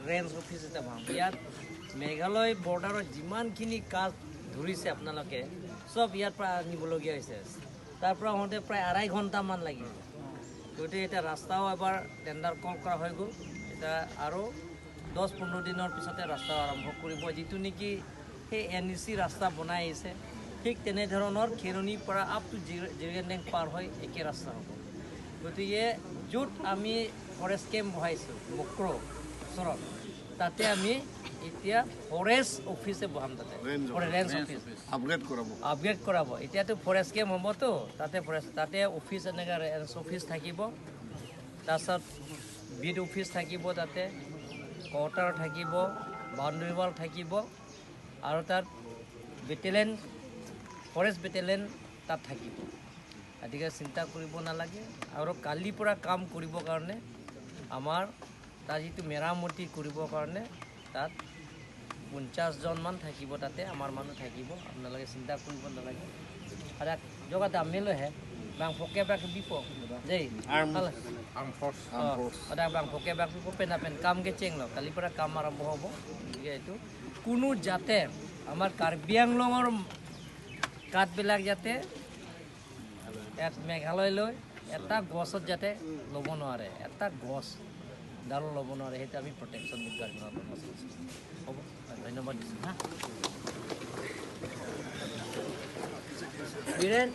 Range office এটা বহাম। ইয়াত মেঘালয় বৰ্ডাৰত যিমানখিনি কাঠ ধৰিছে আপোনালোকে, চব ইয়াৰ পৰা আনিবলগীয়া হৈছে। তাৰ পৰা আহোঁতে প্ৰায় 2.5 ঘণ্টামান লাগিব। গতিকে এতিয়া ৰাস্তাও এবাৰ টেণ্ডাৰ কল কৰা হৈ গ'ল। এতিয়া আৰু 10-15 দিনৰ পিছতে ৰাস্তাও আৰম্ভ কৰিব। যিটো নেকি সেই NEC ৰাস্তা বনাই আহিছে, ঠিক তেনেধৰণৰ খেৰণিৰ পৰা আপ টু জিৰগেনডেং পাৰ হৈ একে ৰাস্তা হ'ব। গতিকে য'ত আমি ফৰেষ্ট কেম্প বহাইছোঁ মক্ৰ ওচৰত, তাতে আমি এতিয়া ফৰেষ্ট অফিচে বহাম তাতে। ৰেঞ্জ অফিচ আপগ্ৰেড কৰাব। আপগ্ৰেড কৰাব। এতিয়াতো ফৰেষ্ট কেম্প হ'বতো, তাতে ফৰেষ্ট, তাতে অফিচ, এনেকৈ ৰেঞ্জ অফিচ থাকিব, তাৰপিছত বিট অফিচ থাকিব, তাতে কোৱাৰ্টাৰ থাকিব, বাউণ্ডেৰী ৱাল থাকিব আৰু তাত বেটেলিয়ন, ফৰেষ্ট বেটেলিয়ন তাত থাকিব। গতিকে চিন্তা কৰিব নালাগে। আৰু কালিৰ পৰা কাম কৰিবৰ কাৰণে আমাৰ তাৰ যিটো মেৰামতি কৰিবৰ কাৰণে তাত 50জনমান থাকিব, তাতে আমাৰ মানুহ থাকিব। আপোনালোকে চিন্তা কৰিব নালাগে। আৰু জগা দামেলৈহে বাং ফকে বাক বিপ দেই। বাং ফকে বাক বিপ পেনা পেন কাম কে চেং লওক। কালিৰ পৰা কাম আৰম্ভ হ'ব। গতিকে এইটো কোনো যাতে আমাৰ কাৰ্বি আংলঙৰ কাঠবিলাক যাতে ইয়াত মেঘালয়লৈ এটা গছত যাতে ল'ব নোৱাৰে, এটা গছ ডালো ল'ব নোৱাৰে, সেইটো আমি প্ৰটেকশ্যন দিম। হ'ব, ধন্যবাদ দিছোঁ। হা বীৰেণ।